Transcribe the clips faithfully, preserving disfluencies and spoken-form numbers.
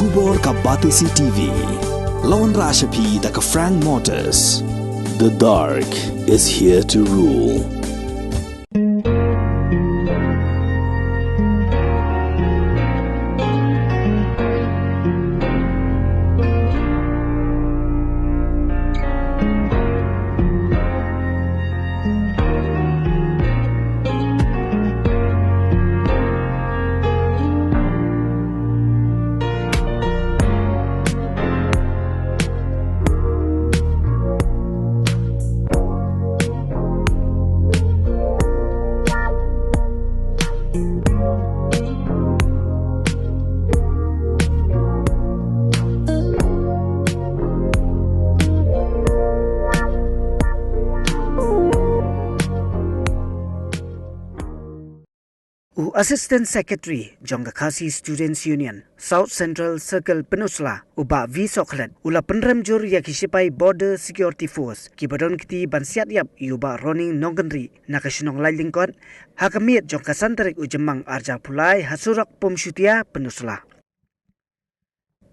Khubor ka Batesi T V. La wanrah sha phi da ka Frank Motors. The dark is here to rule. U Assistant Secretary jong ka Khasi Students Union, South Central Circle Pynursla, u Bah V Sohkhlet, u la pynrem jur ïa ki sipai Border Security Force, kiba don kti ban siat ïap ïa u Bah Ronning Nongkynrih, na ka shnong Laitlyngkot, ha ka miet jong ka san tarik u Jymmang arhajar arphew lai, ha surok Pumshutia, Pynursla.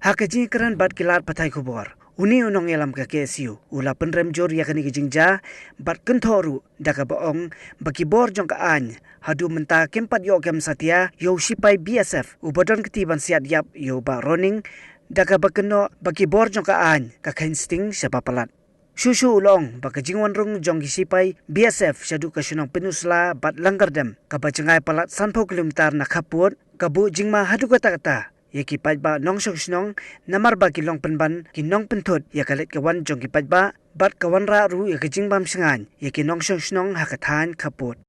Ha ka jingkren bad ki lad pathai khubor, une u nongïalam ka K S U, u la pynrem jur ïa kane ka jingjia, bad kynthoh ruh, da kaba ong, ba ki bor jong ka aiñ, haduh mynta kim pat ïoh kem satia, ïa u sipai B S F, uba don kti ban siat ïap, ïa u Bah Ronning, da kaba kynnoh, ba ki bor jong ka aiñ, ka kheiñ sting, shaba palat. Shuh shuh u la ong, ba ka jingwan rung jong ki sipai, B S F, shaduh ka shnong Pynursla, bad Langkyrdem, kaba jngai palat sanphew kilometer na khappud, ka buh jingma haduh katta katta, ïa ki paidbah nongshong shnong, namar ba ki long pynban, ki nongpynthut, ïa ka leit ka wan jong ki paidbah, bad ka wanrah ruh ïa ka jingbam shngaiñ, ïa ki nongshong shnong ha ka thaiñ khappud.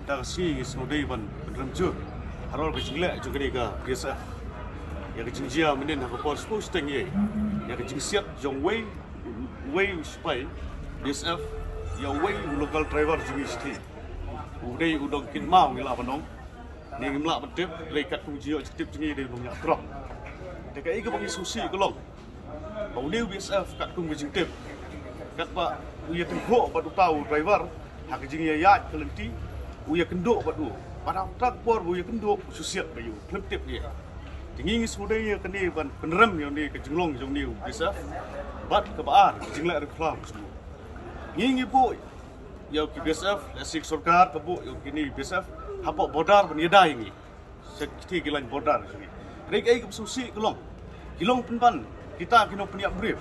Da ka sngi ngi sngewdei ban pynrem jur, halor ka jingleh jong kane ka B S F. Ïa ka jingjia mynnin ha ka por shu shiteng ïa, ïa ka jingsiat jong uwei, uwei u sipai B S F, ïa uwei u local driver jong ngi shithi. U dei u nongkynmaw ngi lah ban ong. Ngi ngim lah ban tip, hynrei katkum jingïoh jingtip jong ngi dei u nongñiah truck. Te kaei kaba ngi sngewsih ka long, ba une u B S F katkum ka jingtip, katba u ïatyngkhuh bad uta u driver ha ka jingïaid ka lynti, u ïakynduh bad u. Bad ha uta ka por ba u ïakynduh, u shu siat bad u, khlem tip ïa. Te ngi ngi sngewdei ïa kane ban pynrem ïa une ka jinglong jong une u B S F. Bad kaba ar, ka jingleh riewkhlam jong u. Ngi ngi buh ïa ki B S F, lehse ka sorkar ka buh ïa kine B S F hapoh border ban ïada ïa ngi. Sa kiti ki lain border jong ngi. Hynrei kaei kaba sngewsih ka long, ki long pynban kita ki nongpynïap briew.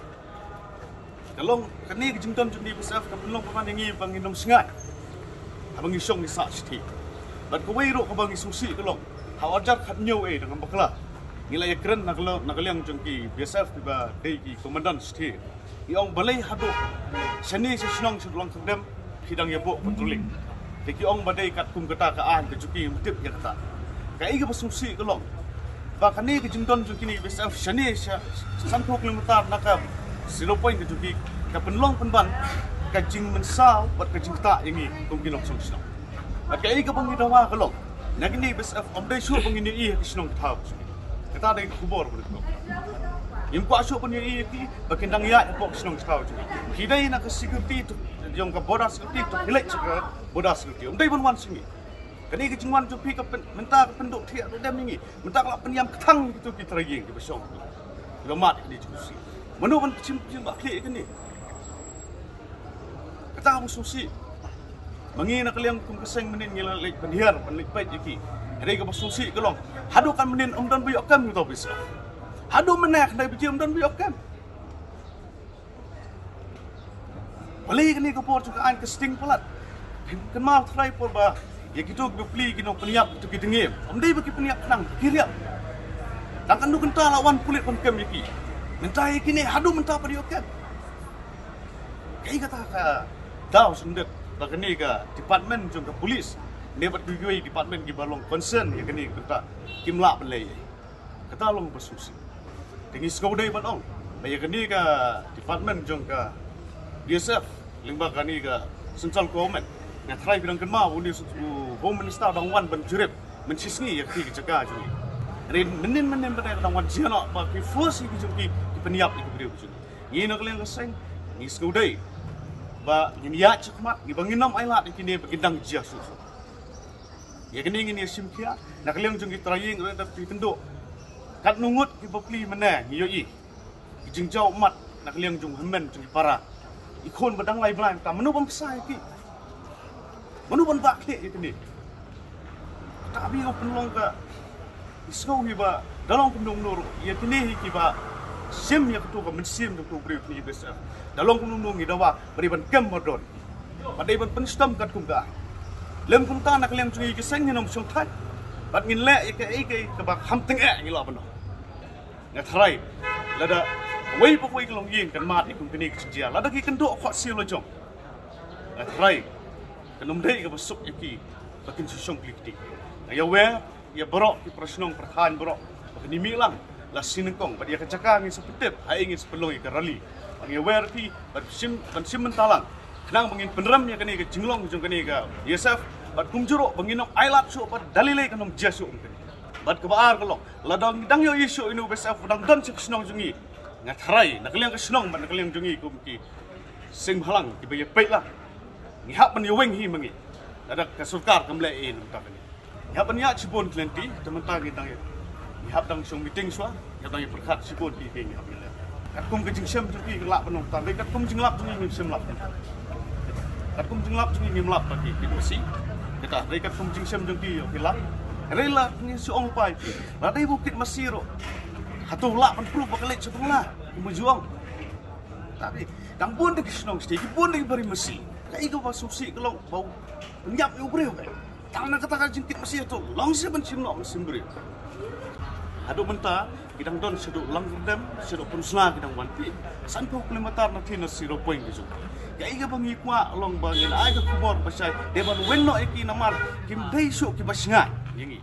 Ka long kane ka jingdon jong ki B S F ka pynlong pynban ïa ngi ba ngin ym shngaiñ haba ngi shong ngi sah shithi. Bad kawei ruh kaba ngi sngewsih ka long, ha u arhajar khathynñiew, eh, dang ym bakla, ngi la ïakren na ka liang, na ka liang jong ki B S F kiba dei ki komandan shithi. Ki ong balei haduh shane sha shnong sha Langkyrdem ki dang ïa buh patrolling. Te ki ong ba dei katkum kata ka aiñ ka jong ki, ngim tip ïa kata. Kaei kaba sngewsih ka long, ba kane ka jingdon jong kine B S F shane sha sanphew kilometer na ka zero point ka jong ki, ka pynlong pynban ka jingmynsaw bad ka jingktah ïa ngi kum ki nongshong shnong. Bad kaei kaba ngi dawa ka long, na kine B S F ym dei shuh ba ngin ïohi ha ki shnong ki thaw. Kata dei ka khubor ba ngin ïohi. Ngim kwah shuh ban ïohi ïa ki ba kin dang ïaid hapoh ki shnong ki thaw jong ngi. Ki dei na ka security to, jong ka border security to, ki leit sha ka border security. Ym dei ban wan sha ngi. Kane ka jingwan jong phi ka pyn-, mynta ka pynduh thiah duh dem ïa ngi. Mynta ka la pynïam kthang ïa kito ki trai ïing kiba shong, kiba mad ïa kane jingkhuslai. Mano ban pynshim, pynshim ba khlieh ïa kane? Kata kaba sngewsih. Ma ngi na ka liang kum ka seng mynnin ngi la leit pynhiar, ban leit peit ïa ki. Hynrei kaba sngewsih ka long, haduh kan mynnin ym don ba ïoh kem ïa uto u B S F. Haduh mynne khyndai baje ym don ba ïoh kem. Balei kane ka por jong ka aiñ ka sting palat? Kynmaw trai por ba ïa kito kiba plie ki nongpynïap, kito ki dngiem, ym dei ba ki pynïap khnang, ki riam. Tang katno kynta la wan pulit ban kem ïa ki. Mynta ïa kine haduh mynta pat ïoh kem. Kaei kata ka daw sngewdep ba kane ka department jong ka police ne bad kiwei kiwei department kiba long concern ïa kane ka bynta kim lah ban leh ei ei? Kata long ba sngewsih. Te ngi sngewdei ban ong ba ïa kane ka department jong ka B S F lyngba kane ka central government, nga trai phi dang kynmaw une u Home Minister dang wan ban jurip mynshisngi ïa kane ka jaka jong ngi. Hynrei mynnin mynnin ba dang wan jia noh ba ki force ïa ki jong ki, ki pynïap ïa ki briew jong ngi. Ngi na ka liang ka seng ngi sngewdei ba ngin ïaid shakhmat, ngi ba ngin ym ailad ïa kine ba kin dang jia shuh shuh. Ïa kane ngin ïa shim khia na ka liang jong ki trai ïing, ruh da ki kynduh. Katno ngut ki bapli mynne ngi ïohi ki jingjaw ummat na ka liang jong u hynmen jong ki para. I khun ba dang lai blai mynta, mano ban pynshai ïa ki? Mano ban bah khlieh ïa kine? Kata bad ka pynlong ka, i sngew hi ba da long kumno kumno ruh, ïa kine hi kiba shim ïa kato ka mynsiem jong uto u briew kine, i best. Da long kumno kumno ngi dawa ba dei ban kem mardor, ba dei ban pynshitom katkum ka. Lym kumta, na ka liang jong ngi ki seng ngin ym shongthait bad ngin leh ïa kaei kaei kaba kham tyngeh ngi lah ban ong. Nga tharai lada kawei pa kawei ka longïing kan mad ïa kum kine ki jingjia, lada ki kynduh khohsiew la jong, nga tharai kan ym dei kaba suk ïa ki ba kin shu shong kli kti. Nga ïawer ïa baroh ki para shnong para thaiñ baroh ba kin ïa mih lang la shi nyngkong, bad ïa ka jaka ngin sa pyntip haei ngin sa pynlong ïa ka rally. Nga ïawer ïa phi ban shim, ban shim bynta lang khnang ba ngin pynrem ïa kane ka jinglong jong kane ka B S F, bad kumjuh ruh ba ngin ym ailad shuh, bad da lei lei kan ym jia shuh kum kane. Bad kaba ar ka long, lada ngi dang ïohi shuh ïa une u B S F u dang don sha ka shnong jong ngi, nga tharai na ka liang ka shnong bad na ka liang jong ngi kum ki seng bhalang kiba ïapeit lang, ngi hap ban ïaweng hi ma ngi. Lada ka sorkar kam leh ei na ka bynta kane, ngi hap ban ïaid shibun ki lynti. Te mynta ngi dang ïa, ngi hap dang shong meeting shuwa, ngi hap dang ïa pyrkhat shibun ki, ki ngi hap ban leh. Katkum ka jingshem jong ki ka lah ban ong tang, dei katkum jinglap jong ngi ngim shym lap. Katkum jinglap jong ngi ngim lap ba ki kit masi. Kata dei katkum jingshem jong ki ïoh ki lap. Hynrei la ngi shu ong, phi, la dei ba u kit masi ruh, hato u lah ban proof ba ka leit sha Bangla? Ki mut ju ong. Tapi dang bun da ki shnong shatei, ki bun da ki bari masi. Kaei kaba sngewsih ka long ba u pynïap ïa u briew, eh? Tang na kata ka jingkit masi, hato long sha ban shim noh ban shim briew? Haduh mynta ki dang don shaduh Langkyrdem, shaduh Pynursla ki dang wan phi. Sanphew kilometer na phi na zero point ki jong. Kaei kaba ngi kwah long ba ngin ai ka khubor ba shai, dei ban weng noh ïa ki namar kim dei shuh kiba shngaiñ ïa ngi.